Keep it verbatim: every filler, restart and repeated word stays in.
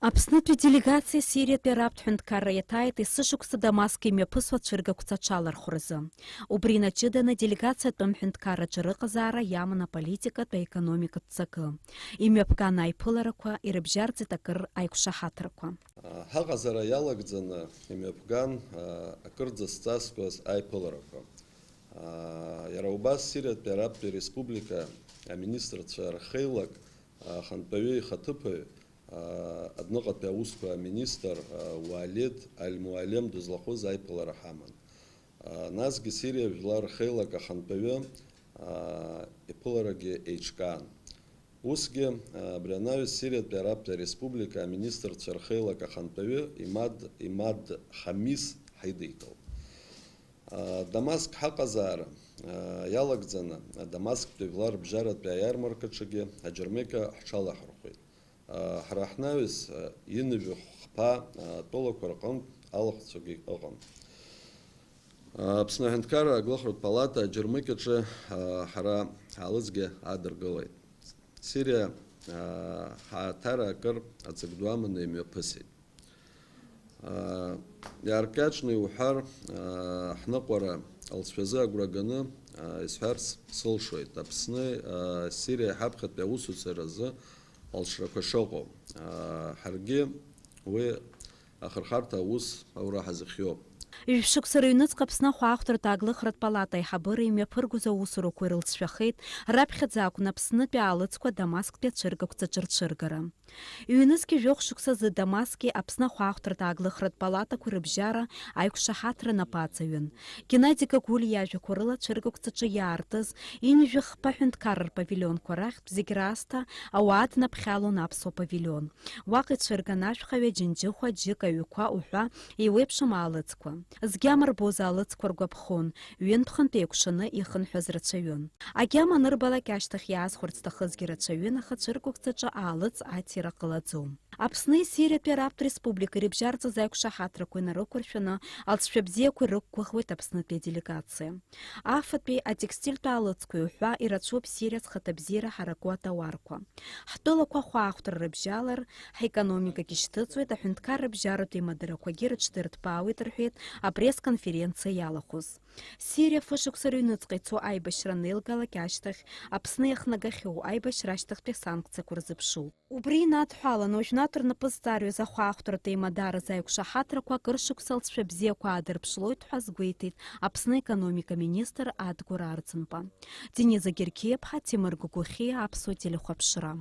Аԥснытәи делегациа Сириатәи араптә ҳәынҭқарра иаҭааит есышықәса Дамаск имҩаԥысуа ацәыргақәҵа аҽалархәразы. Убри инаҷыданы делегациа атәым ҳәынҭқарраҿы рыҟазаара иаман аполитикатә, аекономикатә ҵакы. Имҩаԥган аиԥыларақәа, ирыбжьарҵеит акыр аиқәшаҳаҭрақәа. Ҳаҟазара иалагӡаны имҩаԥган, а, акырӡа зҵазкуаз аиԥыларақәа. А, иара убас Сириатәи Арабтәи Республика аминистрцәа рхеилак, а, ахантәаҩы ихаҭыԥуаҩ, а, адәныҟатәи аусқәа аминистр, а, Уалид Аль-Муалем дызлахәыз аиԥылара ҳаман. А, насгьы Сириа жәлар рхеилак ахантәаҩы, а, иԥыларагьы еиҿкаан. Усгьы, а, абри анаҩс Сириатәи Арабтәи Ареспублика аминистрцәа рхеилак ахантәаҩы Имад, Имад Хамис ҳаидикылт. А, Дамаск ҳаҟазаара, а, иалагӡаны, а, Дамасктәи жәлар рыбжьаратәи аиармаркаҿгьы аџьармыкьа ҳҽалаҳархәеит. А, ҳара ҳнаҩс, а, ҩынҩажәи хԥа, а, тәылақәа рҟынтә алахәцәагьы ыҟан. А, Аԥсны Аҳәынҭқарра Аглыхратә Палата аџьармыкьаҿы, а, ҳара ҳаалыҵгьы адыргылеит. Сириа, а, ҳаҭара акыр аҵак ду аманы имҩаԥысит. А, иааркьаҿны иуҳәар, а, ҳныҟәара алҵшәазы агәра ганы, а, исҳәарц сылшоит, Аԥсни, а, Сириеи ҳаԥхьатәи аусуцаразы алшрақәа шыҟоу. А, ҳаргьы уи ахырхарҭа аус аура ҳазыхиоуп. Ҩышықәса рыҩныҵҟа Аԥсны ахәаахәҭратә ааглыхратә палата аиҳабыра имҩаԥыргоз аусурақәа ирылҵшәахеит, раԥхьаӡа акәын Аԥснытәи аалыҵқәа Дамасктәи ацәыргақәҵаҿы рцәыргара. Ҩнызқьи жәохә шықәсазы Дамаски Аԥсны ахәаахәҭратә ааглыхратә палатақәеи рыбжьара аиқәшаҳаҭра напы аҵаҩын. Геннади Гагулиа иажәақәа рыла, ацәыргақәҵаҿы иаартыз ҩынҩажәи хԥа ҳәынҭқарра рпавилионқәа рахьтә зегь раасҭа ауаа днаԥхьалон аԥсуа павилион. Уаҟа ицәырган ашәхаҩа, Џьынџьыхәа, Џьыка, Ҩқәа уҳәа еиуеиԥшым аалыҵқәа. Згьама рбоз аалыҵқәа ргәаԥхон, ҩынтә-хынтә еиқәшаны ихынҳәыз рацәаҩын. Агьама анырбалак ашьҭахь иаазхәарц зҭахызгьы рацәаҩын, аха ацәыргақәҵаҿы аалыҵ аҭира ҟалаӡом. Аԥсни Сириатәи Арабтә Республика ирыбжьарҵаз аиқәшаҳаҭрақәа инарықәыршәаны, алҵшәа бзиақәа ирықәгәыӷуеит Аԥснытәи аделегациа. Афатәи атекстильтә аалыҵқәеи уҳәа ирацәоуп Сириа зхаҭабзиара ҳараку атауарқәа. Ҳтәылақәа ахәаахәҭра рыбжьалар, ҳекономикагьы шьҭыҵуеит, аҳәынҭқарра бжьаратә еимадарақәагьы рыҽдырҭбаауеит, рҳәеит апресс-конференциа иалахәыз. Сириа фышықәса рыҩныҵҟа ицо аибашьра анеилгалак ашьҭахь, Аԥсны иахнагахьоу аибашьра ашьҭахьтәи асанкциақәа рзыԥшуп. Убри инадҳәалан, уажәнатә рнапы зҵарҩыз ахәаахәҭратә еимадаразы аиқәшаҳаҭрақәа акыр шықәса алҵшәа бзиақәа аадырԥшлоит ҳәа азгәеиҭеит Аԥсны аекономика министр Адгәыр Арӡынба. Дениза Геркиаԥҳа, Ҭемыр Гәыгәыхьиа, Аԥсуа телехәаԥшра.